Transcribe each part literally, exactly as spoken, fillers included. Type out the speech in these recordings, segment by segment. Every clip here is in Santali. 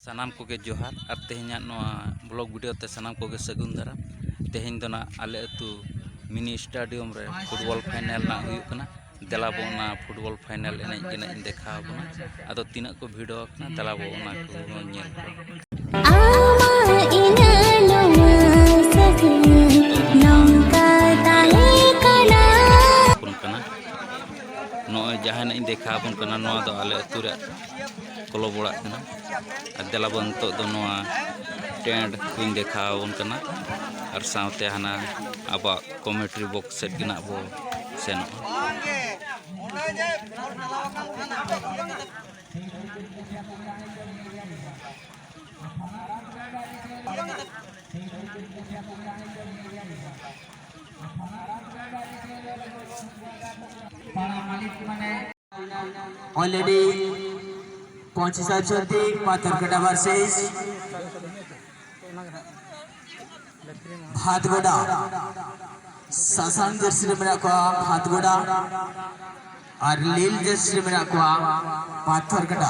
ᱥᱟᱱᱟᱢ ᱠᱚᱜᱮ ᱡᱚᱦᱟᱨ ᱟᱨ ᱛᱮᱦᱮᱧᱟᱜ ᱱᱚᱣᱟ ᱵᱞᱚᱜ ᱵᱷᱤᱰᱤᱭᱳ ᱛᱮ ᱥᱟᱱᱟᱢ ᱠᱚᱜᱮ ᱥᱟᱹᱜᱩᱱ ᱫᱟᱨᱟᱢ᱾ ᱛᱮᱦᱮᱧ ᱫᱚ ᱱᱟᱜ ᱟᱞᱮ ᱟᱹᱛᱩ ᱢᱤᱱᱤ ᱥᱴᱮᱰᱤᱭᱟᱢ ᱨᱮ ᱯᱷᱩᱴᱵᱚᱞ ᱯᱷᱟᱭᱱᱮᱞ ᱱᱟᱜ ᱦᱩᱭᱩᱜ ᱠᱟᱱᱟ᱾ ᱫᱮᱞᱟ ᱵᱚ ᱚᱱᱟ ᱯᱷᱩᱴᱵᱚᱞ ᱯᱷᱟᱭᱱᱮᱞ ᱮᱱᱮᱡ ᱜᱮ ᱱᱟᱜ ᱤᱧ ᱫᱮᱠᱷᱟᱣ ᱟᱵᱚᱱᱟ᱾ ᱟᱫᱚ ᱛᱤᱱᱟᱹᱜ ᱠᱚ ᱵᱷᱤᱲᱚ ᱟᱠᱟᱱᱟ, ᱫᱮᱞᱟ ᱵᱚ ᱚᱱᱟ ᱠᱚᱵᱚᱱ ᱧᱮᱞ ᱠᱚᱣᱟ᱾ ᱟᱢᱟᱜ ᱤᱱᱟᱹ ᱱᱚᱣᱟ ᱥᱟᱹᱜᱟᱹᱭ ᱱᱚᱝᱠᱟ ᱛᱟᱦᱮᱸ ᱠᱟᱱᱟ᱾ ᱟᱵᱚᱱ ᱠᱟᱱᱟ᱾ ᱱᱚᱜᱼᱚᱭ ᱡᱟᱦᱟᱸ ᱱᱟᱜ ᱤᱧ ᱫᱮᱠᱷᱟᱣ ᱟᱵᱚᱱ ᱠᱟᱱᱟ, ᱱᱚᱣᱟ ᱫᱚ ᱟᱞᱮ ᱟᱹᱛᱩ ᱨᱮᱭᱟᱜ ᱠᱞᱟᱵᱽ ᱚᱲᱟᱜ ᱠᱟᱱᱟ᱾ ᱟᱨ ᱫᱮᱞᱟ ᱵᱚᱱ ᱱᱤᱛᱚᱜ ᱫᱚ ᱱᱚᱣᱟ ᱴᱮᱱᱴ ᱠᱚᱧ ᱫᱮᱠᱷᱟᱣ ᱟᱵᱚᱱ ᱠᱟᱱᱟ, ᱟᱨ ᱥᱟᱶᱛᱮ ᱦᱟᱱᱟ ᱟᱵᱚᱣᱟᱜ ᱠᱚᱢᱮᱱᱴᱨᱤ ᱵᱚᱠᱥ ᱥᱮᱫ ᱜᱮ ᱱᱟᱜ ᱵᱚ ᱥᱮᱱᱚᱜᱼᱟ᱾ ଅଲରେଡି ପହଞ୍ଚି ସାରିଛନ୍ତି ପାଥରକାଟା ଭର୍ସେସ ଭାତଗୋଡ଼ା। ᱥᱟᱥᱟᱝ ᱡᱟᱹᱨᱥᱤ ᱨᱮ ᱢᱮᱱᱟᱜ ᱠᱚᱣᱟ ᱵᱷᱟᱛᱜᱚᱰᱟ ᱟᱨ ᱞᱤᱞ ᱡᱟᱹᱨᱥᱤ ᱨᱮ ᱢᱮᱱᱟᱜ ᱠᱚᱣᱟ ᱯᱟᱛᱷᱚᱨᱠᱟᱴᱟ᱾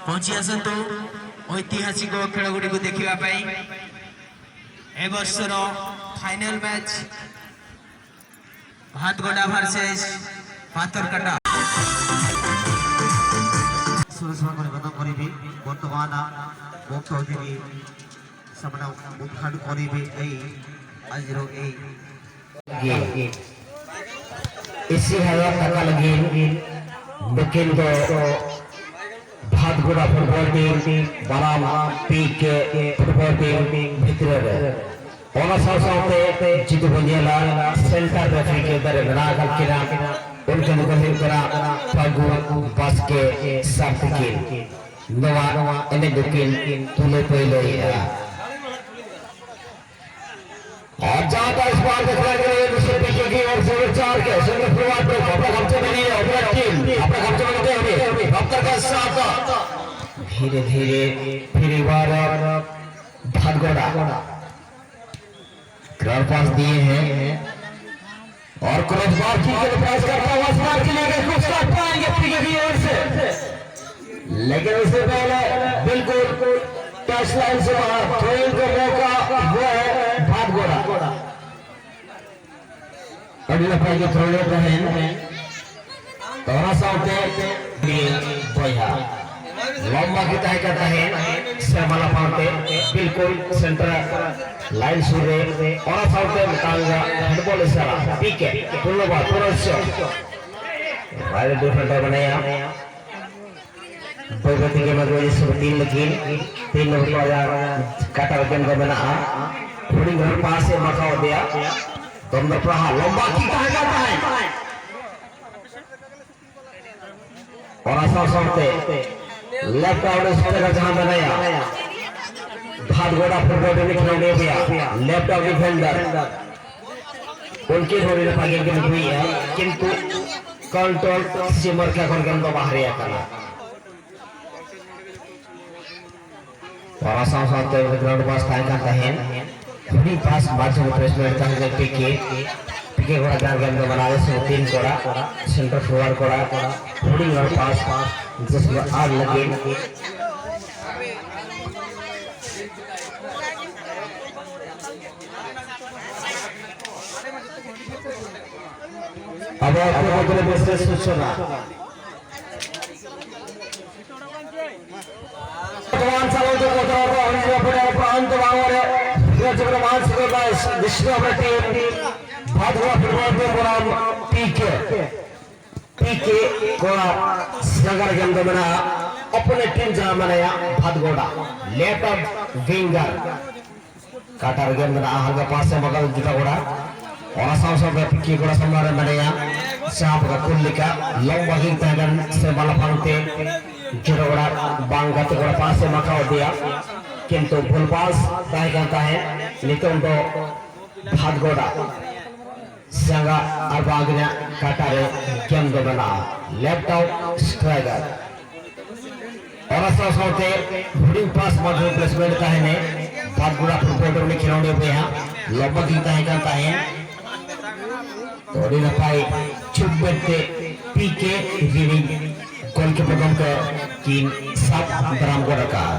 ପହଞ୍ଚି ଆସନ୍ତୁ ଐତିହାସିକ ଖେଳଗୁଡ଼ିକୁ ଦେଖିବା ପାଇଁ। ଏ ବର୍ଷର ଫାଇନାଲ ମ୍ୟାଚ ଭାତଗୋଡ଼ା ଭର୍ସେସ ପାତରକାଟା। ସୁରେଶ ବାବୁଙ୍କୁ ନିବେଦନ କରିବି, ବର୍ତ୍ତମାନ ମୁଖ୍ୟ ଅତିଥି ସେମାନେ ଉଦ୍ଘାଟନ କରିବେ ଏଇ ଆଜିର ଏଇ ᱤᱥᱤ ᱦᱟᱭᱟᱛ ᱟᱠᱟᱫ ᱞᱟᱹᱜᱤᱫ ᱱᱩᱠᱤᱱ ᱫᱚ ᱵᱷᱟᱛᱜᱚᱰᱟ ᱯᱷᱩᱴᱵᱚᱞ ᱴᱤᱢ ᱵᱟᱱᱟᱢ ᱯᱤ ᱠᱮ ᱯᱷᱩᱴᱵᱚᱞ ᱴᱤᱢ ᱵᱷᱤᱛᱨᱤ ᱨᱮ ᱚᱱᱟ ᱥᱟᱶ ᱥᱟᱶᱛᱮ ᱡᱩᱫᱤ ᱵᱚᱱ ᱧᱮᱞᱟ, ᱥᱮᱱᱴᱟᱨ ᱨᱮ ᱯᱷᱨᱤ ᱠᱤᱯᱟᱨ ᱨᱮ ᱢᱮᱱᱟᱜ ᱟᱠᱟᱫ ᱠᱤᱱᱟ, ᱩᱱᱠᱤᱱ ᱫᱚᱠᱤᱱ ᱦᱩᱭᱩᱜ ᱠᱟᱱᱟ ᱯᱷᱟᱹᱜᱩ ᱵᱟᱥᱠᱮ ᱥᱟᱨ ᱛᱤᱠᱤᱱ᱾ ᱱᱚᱣᱟ ᱮᱱᱮᱡ ᱫᱚᱠᱤᱱ ᱛᱩᱞᱟᱹ ᱯᱟᱹᱭᱞᱟᱹᱭᱮᱫᱼᱟ᱾ और जहां तक इस बार देखने के लिए दूसरे पीछे की ओर से चार के सिंगल फॉरवर्ड पे अपना खर्चे में नहीं है, अपना टीम अपना खर्चे में लेते हुए डॉक्टर का साथ धीरे धीरे फिर एक बार भागोड़ा क्रॉस पास दिए हैं और क्रॉस बार की के पास करता हुआ इस बार के लिए कुछ कर पाएंगे पीछे की ओर से, लेकिन उससे पहले line ᱥᱮ ᱵᱟᱝ, throwing ᱠᱚ ᱢᱚᱠᱟ, ᱜᱚ ᱵᱷᱟᱛᱜᱚᱲᱟ᱾ ᱟᱹᱰᱤ ᱱᱟᱯᱟᱭ ᱜᱮ ᱛᱷᱨᱳ ᱛᱟᱦᱮᱱ᱾ ᱛᱚ, ᱚᱱᱟ ᱥᱟᱶᱛᱮ ᱵᱚᱭᱦᱟ ᱞᱚᱢᱵᱟ ᱜᱮ ᱛᱟᱦᱮᱸ ᱠᱟᱱ ᱛᱟᱦᱮᱸᱫ ᱥᱮ ᱢᱟᱞᱟ ᱯᱟᱣᱛᱮ ᱵᱤᱞᱠᱩᱞ center line ᱥᱩᱨ ᱨᱮ᱾ ᱚᱱᱟ ᱥᱟᱶᱛᱮ ᱢᱤᱫᱴᱟᱝ handball ᱤᱥᱟᱨᱟ, P K, ᱯᱩᱱᱱᱚᱵᱟ ᱯᱩᱨᱚᱥᱭᱚ᱾ ᱵᱟᱭᱨᱮ defender ᱢᱮᱱᱟᱭᱟ᱾ ᱵᱟᱹᱭ ᱵᱟᱹᱭ ᱛᱮᱜᱮ ᱱᱚᱣᱟ ᱫᱚ ᱥᱩᱨ ᱛᱤᱱ ᱞᱟᱹᱜᱤᱫ, ᱛᱤᱱ ᱱᱚᱢᱵᱚᱨ ᱯᱟᱣᱡᱟ ᱠᱟᱴᱟ ᱨᱮ ᱜᱮᱢ ᱫᱚ ᱢᱮᱱᱟᱜᱼᱟ᱾ ᱦᱩᱰᱤᱧ ᱦᱚᱲ ᱯᱟᱥ ᱮ ᱢᱟᱠᱟᱣ ᱟᱫᱮᱭᱟ᱾ ᱫᱚᱢᱫᱚᱨ ᱯᱨᱟᱦᱟ ᱞᱚᱢᱵᱟ ᱠᱤᱠ ᱛᱟᱦᱮᱸ ᱠᱟᱱ ᱛᱟᱦᱮᱸᱫ᱾ ᱚᱱᱟ ᱥᱟᱶ ᱥᱟᱶᱛᱮ left out striker ᱡᱟᱦᱟᱸ ᱢᱮᱱᱟᱭᱟ, ᱵᱷᱟᱫᱽᱜᱚᱰᱟ football team ᱠᱷᱮᱞᱳᱰᱤᱭᱟᱹ ᱜᱮᱭᱟ, left out defender᱾ ᱩᱱᱠᱤᱱ ᱦᱚᱸ ᱟᱹᱰᱤ ᱱᱟᱯᱟᱭ ᱜᱮᱢ ᱠᱤᱱ ᱟᱹᱜᱩᱭᱮᱫᱼᱟ, ᱠᱤᱱᱛᱩ control ᱥᱤᱢᱟᱹ ᱨᱮᱠᱷᱟ ᱠᱷᱚᱱ ᱜᱮᱢ ᱫᱚ ᱵᱟᱦᱨᱮ ᱟᱠᱟᱱᱟ᱾ ᱚᱱᱟ ᱥᱟᱶ ᱥᱟᱶᱛᱮ ground pass ᱛᱟᱦᱮᱸ ᱠᱟᱱ ᱛᱟᱦᱮᱸᱫ, ᱦᱩᱰᱤᱧ pass ᱢᱟᱫᱽᱫᱷᱚᱢ replacement ᱛᱟᱦᱮᱸ ᱠᱟᱱ P K, P K ᱠᱚᱲᱟ ᱡᱟᱦᱟᱸ ᱜᱮᱢ ᱫᱚ ᱢᱟᱱᱟᱣ ᱥᱮ ᱛᱤᱱ ᱠᱚᱲᱟ, center forward ᱠᱚᱲᱟ, ᱦᱩᱰᱤᱧ ground pass, ᱡᱟᱦᱟᱸ ᱟᱨ ᱞᱟᱹᱜᱤᱫ᱾ ᱟᱵᱚ ᱟᱹᱛᱩ ᱢᱚᱫᱽᱫᱷᱮ ᱨᱮ ᱵᱤᱥᱮᱥ ᱥᱩᱪᱚᱱᱟ᱾ ᱵᱚᱨᱛᱚᱢᱟᱱ ᱥᱟᱞᱚᱱ ᱠᱚ ᱠᱚᱛᱚ ᱠᱚ ᱦᱩᱭ ᱡᱚᱯᱲᱟᱣ ᱯᱨᱟᱱᱛ ᱵᱟᱝ ᱨᱮ ᱵᱚᱨᱛᱚᱢᱟᱱ ᱥᱟᱞᱚᱱ ᱫᱚ ᱫᱤᱥᱱᱟ ᱯᱮᱴᱤ ᱵᱷᱟᱫᱣᱟ ᱯᱷᱩᱴᱵᱚᱞ ᱴᱤᱢ ᱵᱚᱱᱟᱢ P K, P K ᱠᱚᱲᱟ ᱥᱟᱜᱟᱲ ᱜᱮᱢ ᱫᱚ ᱢᱮᱱᱟᱜᱼᱟ᱾ Opponent team ᱡᱟᱦᱟᱸ ᱢᱮᱱᱟᱭᱟ ᱵᱷᱟᱫᱜᱚᱰᱟ, left of winger᱾ ᱠᱟᱴᱟ ᱨᱮᱜᱮ ᱢᱮᱱᱟᱜᱼᱟ, ᱦᱟᱞᱠᱟ pass ᱮ ᱵᱟᱜᱟᱣ ᱡᱩᱴᱟ ᱜᱚᱲᱟ᱾ ᱚᱱᱟ ᱥᱟᱶ ᱥᱟᱶᱛᱮ ᱯᱤᱠᱤ ᱜᱚᱲᱟ ᱥᱟᱢᱱᱟ ᱨᱮ ᱢᱮᱱᱟᱭᱟ, ᱥᱟᱦᱟᱵ ᱠᱟ ᱠᱩᱞ ᱞᱮᱠᱟ ᱞᱚᱝ ᱵᱟᱜᱤ ᱛᱟᱦᱮᱸ ᱠᱟᱱ ᱥᱮ ᱢᱟᱞᱟ ᱯᱟᱝᱛᱮ ᱡᱩᱴᱟ ᱜᱚᱲᱟ ᱵᱟᱝ ᱜᱟᱛᱮ ᱜᱚᱲᱟ pass ᱮ ᱢᱟᱠᱷᱟᱣ ᱤᱫᱤᱭᱟ, ᱠᱤᱱᱛᱩ ᱵᱷᱩᱞ pass ᱛᱟᱦᱮᱸ ᱠᱟᱱ ᱛᱟᱦᱮᱸᱫ᱾ ᱱᱤᱛᱚᱝ ᱫᱚ ᱵᱷᱟᱫᱜᱚᱰᱟ ᱥᱟᱸᱜᱟ ᱟᱨ ᱵᱟᱝ ᱟᱹᱠᱤᱱᱟᱜ ᱠᱟᱴᱟ ᱨᱮ ᱜᱮᱢ ᱫᱚ ᱢᱮᱱᱟᱜᱼᱟ, left out striker᱾ ᱚᱱᱟ ᱥᱟᱶ ᱥᱟᱶᱛᱮ ᱦᱩᱰᱤᱧ pass ᱢᱟᱫᱽᱫᱷᱚᱢ placement ᱛᱟᱦᱮᱱᱮ, ᱵᱷᱟᱫᱜᱚᱰᱟ ᱯᱷᱩᱴᱵᱚᱞ ᱨᱮ ᱩᱱᱤ ᱠᱷᱮᱞᱳᱰᱤᱭᱟᱹ ᱵᱚᱭᱦᱟ ᱞᱚᱢᱵᱟ ᱜᱮ ᱛᱟᱦᱮᱸ ᱠᱟᱱ ᱛᱟᱦᱮᱸᱫ᱾ ᱛᱚ, ᱟᱹᱰᱤ ᱱᱟᱯᱟᱭ ᱪᱷᱩᱴ ᱵᱮᱴ ᱛᱮ P K ᱨᱤᱱᱤᱡ goalkeeper ᱜᱚᱢᱠᱮ ᱠᱤᱱ ᱥᱟᱵ ᱫᱟᱨᱟᱢ ᱜᱚᱫ ᱟᱠᱟᱫᱼᱟ᱾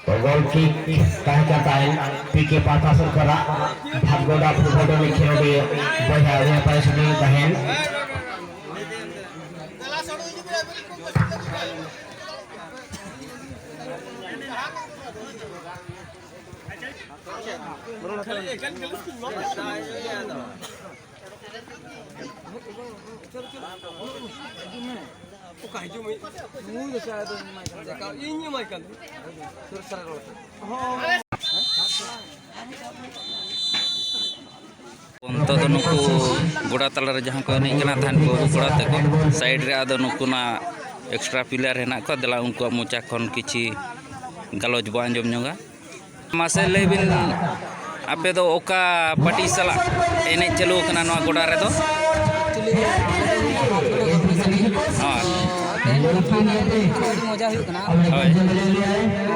ᱜᱳᱞ ᱠᱤᱠ ᱛᱟᱦᱮᱸ ᱠᱟᱱ ᱛᱟᱦᱮᱸᱫ ᱯᱤ ᱠᱮ ᱯᱟᱦᱴᱟ ᱥᱮᱫ ᱠᱷᱚᱱᱟᱜ᱾ ᱵᱷᱟᱴᱜᱚᱰᱟ ᱯᱷᱩᱴᱵᱚᱞ ᱴᱚᱞᱤ ᱠᱷᱮᱞᱳᱰᱤᱭᱟᱹ ᱵᱚᱭᱦᱟ ᱩᱱᱤ ᱯᱟᱭᱥᱤ ᱛᱟᱦᱮᱸᱱ᱾ ᱚᱠᱟ ᱦᱤᱡᱩᱜ ᱢᱮ᱾ ᱱᱩᱭ ᱫᱚ ᱥᱟᱭᱟᱫ ᱤᱧ ᱮᱢᱟᱭ ᱠᱟᱱ ᱛᱟᱦᱮᱸ᱾ ᱤᱧ ᱮᱢᱟᱭ ᱠᱟᱱ ᱛᱟᱦᱮᱸ᱾ ᱥᱩᱨ ᱥᱟᱨᱟ ᱨᱚᱲ ᱛᱮ᱾ ᱚᱱᱛᱮ ᱫᱚ ᱱᱩᱠᱩ ᱜᱚᱰᱟ ᱛᱟᱞᱟᱨᱮ ᱡᱟᱦᱟᱸ ᱠᱚ ᱮᱱᱮᱡ ᱠᱟᱱᱟ ᱛᱟᱦᱮᱱ ᱠᱚ ᱠᱚᱲᱟ ᱛᱮᱠᱚ, ᱥᱟᱭᱤᱰ ᱨᱮ ᱟᱫᱚ ᱱᱩᱠᱩᱱᱟᱜ ᱮᱠᱥᱴᱨᱟ ᱯᱞᱮᱭᱟᱨ ᱦᱮᱱᱟᱜ ᱠᱚᱣᱟ᱾ ᱫᱮᱞᱟ ᱩᱱᱠᱩᱣᱟᱜ ᱢᱚᱪᱟ ᱠᱷᱚᱱ ᱠᱤᱪᱷᱤ ᱜᱟᱞᱚᱪ ᱵᱚ ᱟᱸᱡᱚᱢ ᱧᱚᱜᱟ᱾ ᱢᱟᱥᱮ ᱞᱟᱹᱭ ᱵᱤᱱ, ᱟᱯᱮ ᱫᱚ ᱚᱠᱟ ᱯᱟᱨᱴᱤ ᱥᱟᱞᱟᱜ ᱮᱱᱮᱡ ᱪᱟᱹᱞᱩ ᱟᱠᱟᱱᱟ ᱱᱚᱣᱟ ᱜᱚᱰᱟ ᱨᱮᱫᱚ? ᱦᱳᱭ᱾ ᱛᱮᱦᱮᱧ ᱫᱚ ᱯᱷᱟᱭᱱᱟᱞ ᱨᱮ ᱟᱹᱰᱤ ᱢᱚᱡᱟ ᱦᱩᱭᱩᱜ ᱠᱟᱱᱟ᱾ ᱦᱳᱭ᱾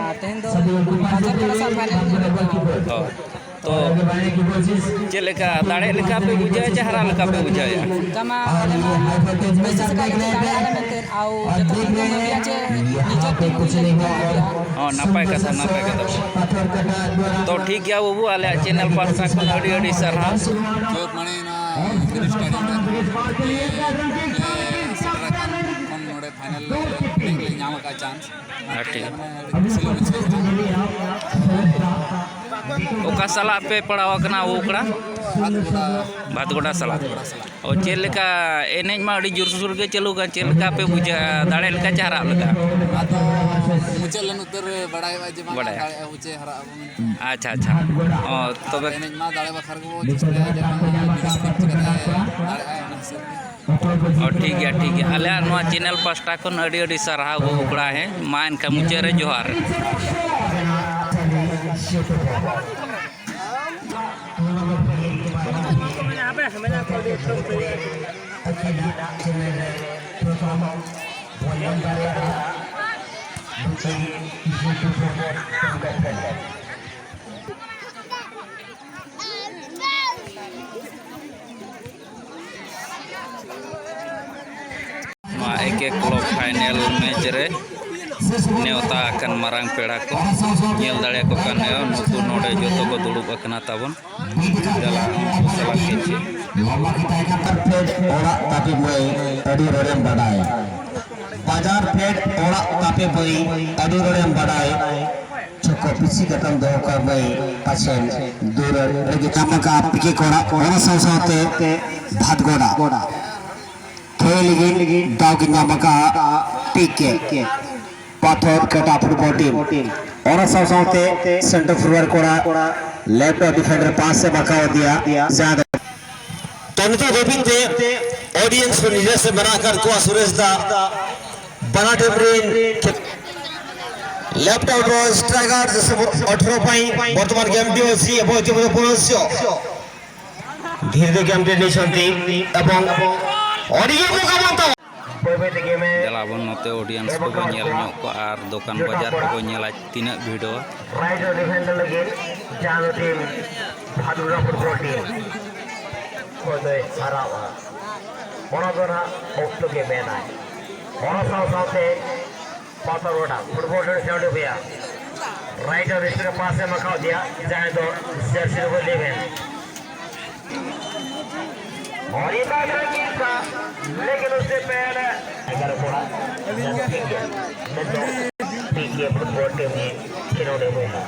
ᱟᱨ ᱛᱮᱦᱮᱧ ᱫᱚ ᱵᱟᱡᱟᱨ ᱠᱚᱲᱟ ᱥᱟᱶ ᱯᱷᱟᱭᱱᱟᱞ ᱧᱮᱞ ᱦᱩᱭᱩᱜ ᱠᱟᱱᱟ᱾ ᱦᱳᱭ᱾ ᱛᱚ ᱪᱮᱫ ᱞᱮᱠᱟ, ᱫᱟᱲᱮᱜ ᱞᱮᱠᱟ ᱯᱮ ᱵᱩᱡᱷᱟᱹᱣᱮᱫᱼᱟ ᱪᱮ ᱦᱟᱨᱟᱜ ᱞᱮᱠᱟ ᱯᱮ ᱵᱩᱡᱷᱟᱹᱣᱮᱫᱼᱟ? ᱚᱱᱠᱟ ᱢᱟ ᱟᱞᱮ ᱢᱟ ᱵᱮᱥ ᱟᱥᱟ ᱠᱟᱜ ᱞᱮ ᱛᱟᱦᱮᱸ ᱫᱟᱲᱮᱭᱟᱜᱼᱟ ᱞᱮ ᱢᱮᱱᱛᱮ, ᱟᱨ ᱡᱚᱛᱚ ᱠᱷᱚᱱ ᱫᱚ ᱵᱷᱟᱹᱜᱤᱭᱟ ᱡᱮ ᱱᱤᱡᱮᱨ ᱴᱤᱢ ᱦᱩᱭ ᱞᱟᱹᱜᱤᱫ ᱵᱚᱱ ᱵᱷᱟᱹᱜᱤᱭᱟ᱾ ᱦᱚᱸ, ᱱᱟᱯᱟᱭ ᱠᱟᱛᱷᱟ, ᱱᱟᱯᱟᱭ ᱠᱟᱛᱷᱟ᱾ ᱛᱚ ᱴᱷᱤᱠ ᱜᱮᱭᱟ ᱵᱟᱹᱵᱩ, ᱟᱞᱮᱭᱟᱜ ᱪᱮᱱᱮᱞ ᱯᱟᱦᱴᱟ ᱠᱷᱚᱱ ᱟᱹᱰᱤ ᱟᱹᱰᱤ ᱥᱟᱨᱦᱟᱣ᱾ ᱡᱚᱭᱯᱩᱨ ᱢᱟᱱᱮ ᱱᱚᱣᱟ ᱢᱤᱱᱤ ᱥᱴᱮᱰᱤᱭᱟᱢ ᱨᱮ ᱥᱮᱴᱮᱨ ᱟᱠᱟᱱ ᱠᱷᱚᱱ ᱱᱚᱰᱮ ᱯᱷᱟᱭᱱᱟᱞ ᱞᱮ ᱧᱟᱢ ᱟᱠᱟᱫ ᱪᱟᱱᱥ᱾ ᱦᱮᱸ, ᱴᱷᱤᱠ᱾ ᱟᱹᱰᱤ ᱠᱩᱥᱤ ᱞᱮ ᱵᱩᱡᱷᱟᱹᱣ ᱮᱫᱟ᱾ ᱚᱠᱟ ᱥᱟᱞᱟᱜ ᱯᱮ ᱯᱟᱲᱟᱣ ᱟᱠᱟᱱᱟ ᱵᱟᱹᱵᱩ ᱠᱚᱲᱟ? ᱵᱷᱟᱛᱜᱚᱰᱟ᱾ ᱵᱷᱟᱛᱜᱚᱰᱟ ᱥᱟᱞᱟᱜ᱾ ᱵᱷᱟᱛᱜᱚᱰᱟ ᱥᱟᱞᱟᱜ᱾ ᱚ, ᱪᱮᱫ ᱞᱮᱠᱟ ᱮᱱᱮᱡ ᱢᱟ ᱟᱹᱰᱤ ᱡᱳᱨᱥᱳᱨ ᱜᱮ ᱪᱟᱹᱞᱩ ᱟᱠᱟᱱ, ᱪᱮᱫ ᱞᱮᱠᱟ ᱯᱮ ᱵᱩᱡᱷᱟᱹᱣᱟ, ᱫᱟᱲᱮ ᱞᱮᱠᱟ ᱪᱮ ᱦᱟᱨᱟᱜ ᱞᱮᱠᱟ? ᱟᱫᱚ ᱢᱩᱪᱟᱹᱫ ᱞᱮᱱ ᱩᱛᱟᱹᱨ ᱨᱮ ᱵᱟᱲᱟᱭᱚᱜᱼᱟ ᱡᱮ ᱵᱟᱝ ᱵᱟᱲᱟᱭᱟ᱾ ᱫᱟᱲᱮᱭᱟᱜᱼᱟ ᱵᱚ ᱪᱮ ᱦᱟᱨᱟᱜ ᱟᱵᱚ ᱢᱮᱱᱛᱮ᱾ ᱟᱪᱪᱷᱟ, ᱟᱪᱪᱷᱟ᱾ ᱚ, ᱛᱚᱵᱮ ᱮᱱᱮᱡ ᱢᱟ ᱫᱟᱲᱮ ᱵᱟᱠᱷᱨᱟ ᱜᱮᱵᱚ ᱪᱮᱥᱴᱟᱭᱟ ᱡᱮ ᱵᱟᱝ ᱱᱤᱡᱮ ᱥᱯᱤᱰ ᱪᱤᱠᱟᱹᱛᱮ ᱫᱟᱲᱮᱭᱟᱜᱼᱟ ᱚᱱᱟ ᱦᱤᱥᱟᱹᱵ ᱛᱮ᱾ ᱚ, ᱴᱷᱤᱠ ᱜᱮᱭᱟ, ᱴᱷᱤᱠ ᱜᱮᱭᱟ᱾ ᱟᱞᱮᱭᱟᱜ ᱱᱚᱣᱟ ᱪᱮᱱᱮᱞ ᱯᱟᱥᱴᱟ ᱠᱷᱚᱱ ᱟᱹᱰᱤ ᱟᱹᱰᱤ ᱥᱟᱨᱦᱟᱣ ᱵᱟᱹᱵᱩ ᱠᱚᱲᱟ᱾ ᱦᱮᱸ, ᱢᱟ ᱮᱱᱠᱷᱟᱱ ᱢᱩᱪᱟᱹᱫ ᱨᱮ ᱡᱚᱦᱟᱨ᱾ ᱱᱚᱣᱟ ᱮᱠ ᱮᱠ ᱠᱞᱟᱵᱽ ᱯᱷᱟᱭᱱᱮᱞ ᱢᱮᱪ ᱨᱮ ᱱᱮᱣᱛᱟ ᱟᱠᱟᱱ ᱢᱟᱨᱟᱝ ᱯᱮᱲᱟ ᱠᱚ ᱧᱮᱞ ᱫᱟᱲᱮᱭᱟᱠᱚ ᱠᱟᱱ ᱜᱮᱭᱟ, ᱱᱩᱠᱩ ᱱᱚᱰᱮ ᱡᱚᱛᱚ ᱠᱚ ᱫᱩᱲᱩᱵ ᱟᱠᱟᱱᱟ ᱛᱟᱵᱚᱱ᱾ ᱫᱮᱞᱟ ᱩᱱᱠᱩ ᱥᱟᱞᱟᱜ ᱠᱤᱪᱷᱤ᱾ ᱯᱷᱮᱰ ᱚᱲᱟᱜ ᱛᱟᱯᱮ ᱢᱟᱹᱭ, ᱟᱹᱰᱤ ᱨᱚᱲᱮᱢ ᱵᱟᱰᱟᱭ᱾ ᱵᱟᱡᱟᱨ ᱯᱷᱮᱰ ᱚᱲᱟᱜ ᱛᱟᱯᱮ ᱢᱟᱹᱭ, ᱟᱹᱰᱤ ᱨᱚᱲᱮᱢ ᱵᱟᱰᱟᱭ᱾ ᱪᱷᱚᱠᱚ ᱯᱤᱥᱤ ᱠᱟᱛᱟᱢ ᱫᱚᱦᱚ ᱠᱟᱜ ᱢᱟᱹᱭ, ᱯᱟᱪᱷᱮᱱ ᱫᱩᱞᱟᱹᱲ ᱨᱮᱜᱮ ᱧᱟᱢ ᱟᱠᱟᱫ ᱯᱤᱠᱮ ᱠᱚᱲᱟ, ᱚᱱᱟ ᱥᱟᱶ ᱥᱟᱶᱛᱮ ᱵᱷᱟᱛᱜᱚᱰᱟ᱾ ᱠᱷᱮᱞ ᱞᱟᱹᱜᱤᱫ ᱫᱟᱣ ᱠᱤᱱ ᱧᱟᱢ ᱟᱠᱟᱫ ᱯᱤᱠᱮ᱾ ᱯᱟᱛᱷᱚᱨ ᱠᱟᱴᱟ ᱯᱷᱩᱴᱵᱚᱞ ᱴᱤᱢ᱾ ᱚᱱᱟ ᱥᱟᱶ ᱥᱟᱶᱛᱮ ᱥᱮᱱᱴᱟᱨ ᱯᱷᱚᱨᱣᱟᱨᱰ ᱠᱚᱲᱟ ᱞᱮᱯᱷᱴ ᱰᱤᱯᱷᱮᱱᱰᱟᱨ ᱯᱟᱥ ᱮ ᱵᱟᱸᱠᱟᱣ ᱟᱫᱮᱭᱟ, ᱡᱟᱦᱟᱸ ᱫᱚ ᱛᱚ ᱱᱤᱛᱚᱜ ᱫᱷᱟᱹᱵᱤᱡ ᱛᱮ ᱚᱰᱤᱭᱮᱱᱥ ᱨᱮ ᱱᱤᱡᱮ ᱥᱮ ᱢᱮᱱᱟᱜ ᱟᱠᱟᱫ ᱠᱚᱣᱟ ᱥᱩᱨᱮᱥ ᱫᱟ, ᱵᱟᱱᱟᱨ ᱴᱤᱢ ᱨᱮᱱ ᱞᱮᱯᱷᱴ ᱟᱣᱩᱴ ᱨᱚ ᱥᱴᱨᱟᱭᱠᱟᱨ ᱡᱮᱥᱮ ᱟᱴᱷᱨᱚ ᱯᱟᱭ ᱵᱚᱨᱛᱚᱢᱟᱱ ᱜᱮᱢ ᱴᱤ ᱚᱥᱤ ᱮᱵᱚᱝ ᱡᱚᱢ ᱯᱩᱱᱚᱥᱭᱚ ᱫᱷᱤᱨᱮ ᱜᱮᱢ ᱴᱤ ᱱᱤᱥᱚᱱᱛᱤ ᱮᱵᱚᱝ ᱚᱰᱤᱭᱮᱱᱥ ᱠᱚ ᱠᱟᱢᱚᱱ ᱛᱟᱵᱚᱱ᱾ ᱫᱮᱞᱟ ᱵᱚᱱ ᱱᱚᱛᱮ ᱚᱰᱤᱭᱮᱱᱥ ᱠᱚᱵᱚᱱ ᱧᱮᱞ ᱧᱚᱜ ᱠᱚᱣᱟ ᱟᱨ ᱫᱚᱠᱟᱱ ᱵᱟᱡᱟᱨ ᱠᱚᱵᱚᱱ ᱧᱮᱞᱟ ᱛᱤᱱᱟᱹᱜ ᱵᱷᱤᱲᱚᱜᱼᱟ᱾ ᱨᱟᱭᱤᱴ ᱰᱤᱯᱷᱮᱱᱰᱟᱨ ᱞᱟᱹᱜᱤᱫ ᱡᱟᱦᱟᱸ ᱫᱚ ᱴᱤᱢ ᱵᱷᱟᱫᱩᱨᱟ ᱯᱷᱩᱴᱵᱚᱞ ᱴᱤᱢ ᱚᱠᱚᱭ ᱫᱚᱭ ᱦᱟᱨᱟᱣᱟ, ᱚᱱᱟ ᱫᱚ ᱱᱟᱦᱟᱜ ᱚᱠᱛᱚ ᱜᱮ ᱢᱮᱱᱟᱭ᱾ ᱚᱱᱟ ᱥᱟᱶ ᱥᱟᱶᱛᱮ ᱯᱟᱛᱟ ᱨᱚᱰᱟ ᱯᱷᱩᱴᱵᱚᱞ ᱴᱤᱢ ᱠᱷᱮᱞᱳᱰ ᱦᱩᱭᱟ, ᱨᱟᱭᱤᱴ ᱨᱤᱥᱴ ᱨᱮ ᱯᱟᱥ ᱮ ᱮᱢ ᱟᱠᱟᱫ ᱫᱮᱭᱟ, ᱡᱟᱦᱟᱸᱭ ᱫᱚ ᱡᱟᱹᱨᱥᱤ ᱱᱚᱢᱵᱚᱨ ᱤᱞᱮᱵᱷᱮᱱ ᱚᱨᱤᱵᱟ ᱨᱮ ᱠᱤᱥᱟ, ᱞᱮᱠᱤᱱ ᱩᱥᱮ ᱯᱮᱦᱞᱮ ᱮᱜᱟᱨᱚ ᱠᱚᱲᱟ ᱡᱟᱹᱥᱛᱤ ᱜᱮ ᱱᱤᱛᱚᱜ ᱯᱤᱠᱮ ᱯᱷᱩᱴᱵᱚᱞ ᱴᱤᱢ ᱨᱤᱱ ᱠᱷᱮᱞᱳᱰᱤᱭᱟᱹ ᱵᱚᱭᱦᱟ᱾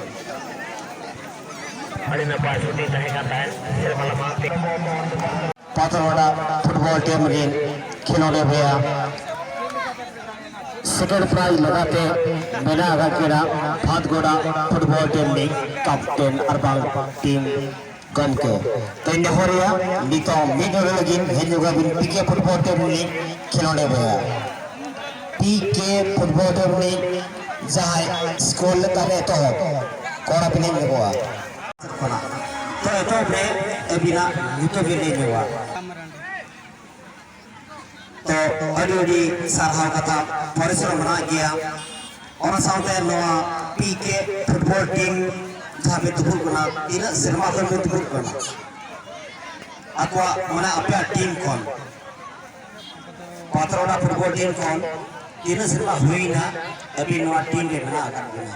ᱟᱹᱰᱤ ᱱᱟᱯᱟᱭ ᱥᱩᱴᱤᱝ ᱛᱟᱦᱮᱸ ᱠᱟᱱ ᱛᱟᱦᱮᱸᱫ ᱥᱮᱨᱢᱟ ᱞᱟᱢᱟ ᱯᱤᱠ᱾ ᱯᱟᱛᱷᱚᱨᱣᱟᱰᱟ ᱯᱷᱩᱴᱵᱚᱞ ᱴᱤᱢ ᱨᱤᱱ ᱠᱷᱮᱞᱳᱰᱤᱭᱟᱹ ᱵᱚᱭᱦᱟ ᱥᱮᱠᱮᱱᱰ ᱯᱨᱟᱭᱤᱡᱽ ᱞᱮᱠᱟᱛᱮ ᱢᱮᱱᱟᱜ ᱟᱠᱟᱫ ᱠᱤᱱᱟ ᱯᱷᱟᱛᱜᱚᱰᱟ ᱯᱷᱩᱴᱵᱚᱞ ᱴᱤᱢ ᱨᱤᱱ ᱠᱮᱯᱴᱮᱱ ᱟᱨ ᱵᱟᱝ ᱴᱤᱢ ᱜᱚᱢᱠᱮ᱾ ᱛᱚ ᱱᱮᱦᱚᱨᱤᱭᱟ ᱱᱤᱛᱚᱜ ᱢᱤᱫ ᱦᱚᱲ ᱞᱟᱹᱜᱤᱫ ᱦᱮᱡ ᱧᱚᱜ ᱟᱵᱤᱱ ᱯᱤᱠᱮ ᱯᱷᱩᱴᱵᱚᱞ ᱴᱤᱢ ᱨᱤᱱᱤᱡ ᱠᱷᱮᱞᱳᱰᱤᱭᱟᱹ ᱵᱚᱭᱦᱟ᱾ ᱯᱤᱠᱮ ᱯᱷᱩᱴᱵᱚᱞ ᱴᱤᱢ ᱨᱤᱱᱤᱡ ᱡᱟᱦᱟᱸᱭ ᱥᱠᱳᱨ ᱞᱮᱠᱟᱨᱮ ᱮᱛᱚᱦᱚᱵ ᱠᱚᱲᱟ ᱵᱤᱱ ᱦᱮᱡ ᱧᱚᱜᱚᱜᱼᱟ᱾ ᱛᱚ ᱮᱛᱚᱦᱚᱵ ᱨᱮ ᱟᱹᱵᱤᱱᱟᱜ ᱧᱩᱛᱩᱢ ᱵᱤᱱ ᱞᱟᱹᱭ ᱧᱚᱜᱼᱟ᱾ ᱛᱚ ᱟᱹᱰᱤ ᱟᱹᱰᱤ ᱥᱟᱨᱦᱟᱣ ᱠᱟᱛᱷᱟ, ᱯᱚᱨᱤᱥᱨᱚᱢ ᱢᱮᱱᱟᱜ ᱜᱮᱭᱟ᱾ ᱚᱱᱟ ᱥᱟᱶᱛᱮ ᱱᱚᱣᱟ ᱯᱤᱠᱮ ᱯᱷᱩᱴᱵᱚᱞ ᱴᱤᱢ ᱡᱟᱦᱟᱸ ᱯᱮ ᱫᱩᱯᱩᱲ ᱠᱟᱱᱟ, ᱛᱤᱱᱟᱹᱜ ᱥᱮᱨᱢᱟ ᱠᱷᱚᱱ ᱯᱮ ᱫᱩᱯᱩᱲ ᱠᱟᱱᱟ? ᱟᱠᱚᱣᱟᱜ ᱢᱟᱱᱮ ᱟᱯᱮᱭᱟᱜ ᱴᱤᱢ ᱠᱷᱚᱱ, ᱯᱟᱛᱨᱚᱰᱟ ᱯᱷᱩᱴᱵᱚᱞ ᱴᱤᱢ ᱠᱷᱚᱱ ᱛᱤᱱᱟᱹᱜ ᱥᱮᱨᱢᱟ ᱦᱩᱭᱱᱟ ᱟᱹᱵᱤᱱ ᱱᱚᱣᱟ ᱴᱤᱢ ᱨᱮ ᱢᱮᱱᱟᱜ ᱟᱠᱟᱫ ᱵᱤᱱᱟ?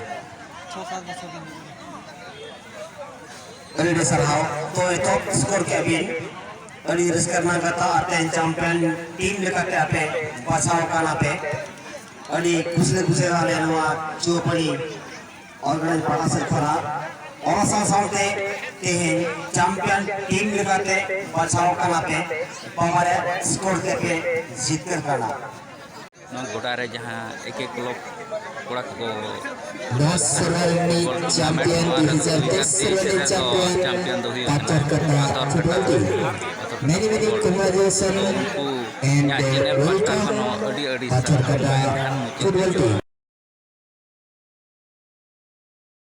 ᱟᱹᱰᱤ ᱟᱹᱰᱤ ᱥᱟᱨᱦᱟᱣ᱾ ᱛᱚ, ᱮᱛᱚᱦᱚᱵ ᱥᱠᱳᱨ ᱠᱮᱫ ᱵᱤᱱ, ᱟᱹᱰᱤ ᱨᱟᱹᱥᱠᱟᱹ ᱨᱮᱱᱟᱜ ᱠᱟᱛᱷᱟ᱾ ᱟᱨ ᱛᱮᱦᱮᱧ ᱪᱟᱢᱯᱤᱭᱟᱱ ᱴᱤᱢ ᱞᱮᱠᱟᱛᱮ ᱟᱯᱮ ᱵᱟᱪᱷᱟᱣ ᱟᱠᱟᱱᱟ ᱯᱮ᱾ ᱟᱹᱰᱤ ᱠᱩᱥᱤ ᱞᱮ ᱵᱩᱡᱷᱟᱹᱣᱟ ᱟᱞᱮ ᱱᱚᱣᱟ ᱪᱩᱣᱟᱹᱯᱟᱹᱲᱤ ᱚᱨᱜᱟᱱᱟᱭᱤᱡᱽ ᱯᱟᱦᱴᱟ ᱥᱮᱫ ᱠᱷᱚᱱᱟᱜ᱾ ᱚᱱᱟ ᱥᱟᱶ ᱥᱟᱶᱛᱮ ᱛᱮᱦᱮᱧ ᱪᱟᱢᱯᱤᱭᱟᱱ ᱴᱤᱢ ᱞᱮᱠᱟᱛᱮ ᱵᱟᱪᱷᱟᱣ ᱠᱟᱱᱟ ᱯᱮ, ᱵᱟᱵᱟᱨᱮ ᱥᱠᱳᱨ ᱛᱮᱯᱮ ᱡᱤᱛᱠᱟᱹᱨ ᱠᱟᱱᱟ᱾ ᱱᱚᱣᱟ ᱜᱚᱰᱟ ᱨᱮ ᱡᱟᱦᱟᱸ ᱮᱠ ᱮᱠ ᱠᱞᱟᱵᱽ ᱠᱚᱲᱟ ᱠᱚᱠᱚ ᱱᱚᱣᱟ ᱥᱮᱨᱣᱟ ᱨᱤᱱᱤᱡ ᱪᱟᱢᱯᱤᱭᱟᱱ, ᱫᱩ ᱦᱟᱡᱟᱨ ᱛᱮᱭᱤᱥ ᱥᱮᱨᱣᱟ ᱨᱤᱱᱤᱡ ᱪᱟᱢᱯᱤᱭᱟᱱ ᱯᱟᱛᱷᱚᱨ ᱠᱟᱴᱟ football team. Many, many congratulations and welcome ᱯᱟᱛᱷᱚᱨ ᱠᱟᱴᱟ ᱯᱷᱩᱴᱵᱚᱞ ᱴᱤᱢ᱾